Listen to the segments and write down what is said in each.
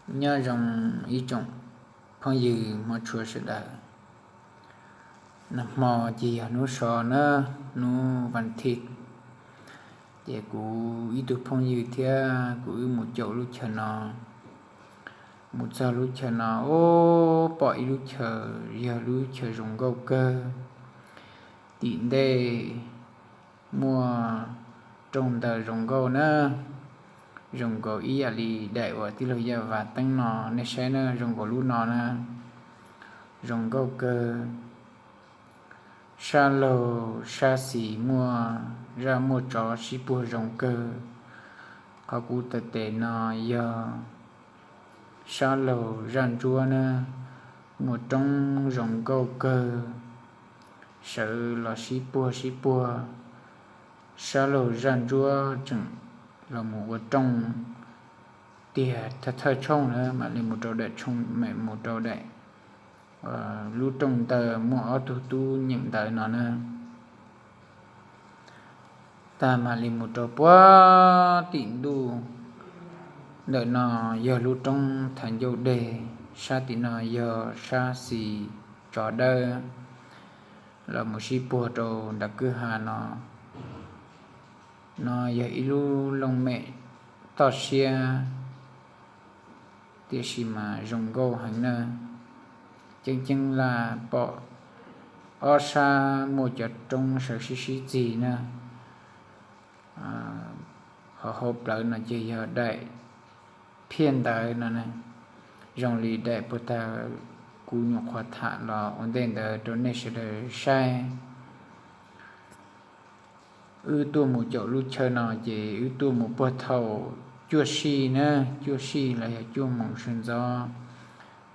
Nyob zoo ib tsoom phooj ywg hmov tshua sawv daws. Nag hmo ces yog hnub so na, hnub vas thiv, ces kuv ib tug phooj ywg thiab kuv wb mus caum lub chaw no. Mus txog lub chaw no, ub, pom ib lub chaw, yog lub chaw zoo nkauj kawg. Tim ntej muaj rooj ntawd zoo nkauj na, zoo nkaus ib yam li daim uas tij laug Yaj Vas teeb no, nej saib na, zoo nkaus lub no na, zoo nkauj kawg. Sab laug sab xis muaj zaj muaj tsov sib puag zoo kawg. Qhov kuv taw tes no yog sab laug zaj ntsuab na, muaj roob zoo nkauj kawg, sawv los sib puag sib puag. Sab laug zaj ntsuab tseem los mus ua rooj tiag thawj tshooj na, mam li mus rau daim tshooj, mam mus rau daim lub rooj ntawd muaj ob tug tub nyeem ntawv no na. Tag mam li mus rau puag tim ntuj. Ntawm no yog lub roob Thav Ncauj Dej, sab tim no yog sab xis tsov dawb, los mus sib puag rau nram kwj ha no. No yog ib lub looj mem toj siab, tiam sis mas zoo nkauj heev na. Ceeb ceeb laj pom ob sab muaj cov roob sawv sib sib txig na. Ho hauv plawv no ces yog daim phiaj ntawv no, zoo li daim puag ta kuv nyuam qhuav tham los ua ntej ntawd rau nej sawv daws saib. Wb tuaj mus caum lub chaw no ces wb tuaj mus puag thaum cuaj sij na, cuaj sij los yog cuaj moos sawv ntxov.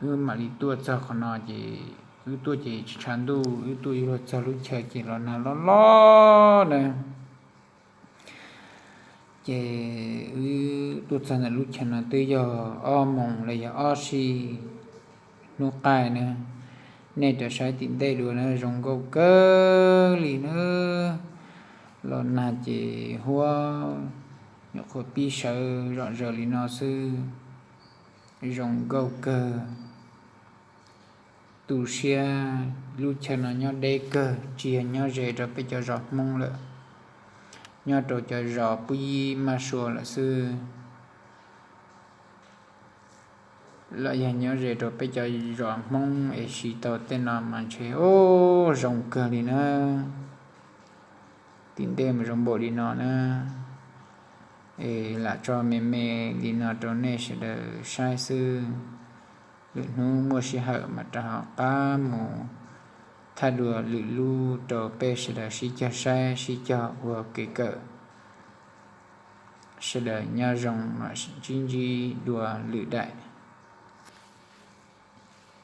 Wb mam li tuaj txog qhov no ces wb tuaj ces tshav ntuj, wb tuaj yuav luag txog lub chaw ces los nag loj loj na. Ces wb tuaj txog ntawm lub chaw no twb yog ob moos los yog ob sij hnub qaij na. Nej rov saib tim ntej dua na, zoo nkauj kawg li na. Los nag ces huab nyuam qhuav pib sawv zom zaws li no xwb, zoo nkauj kawg. Tu siab, lub chaw no nyob deb kawg, tsis yog nyob ze rau peb cov zos Hmoob lawm, nyob rau cov zos pub yib maj sua lawm xwb. Los yog nyob ze rau peb cov zos Hmoob es siv tau tej no mas ntshe ub zoo kawg li na. Tim ntej mus zoo npaum li no na, es lam tso me me li no rau nej sawv daws saib xwb. Lwm hnub muaj sij hawm mas rov qab mus thaij dua lwm lub rau peb sawv daws sib cog saib sib cog ua kev kawm. Sawv daws nyob zoo, mam sib ntsib dua lwm daim.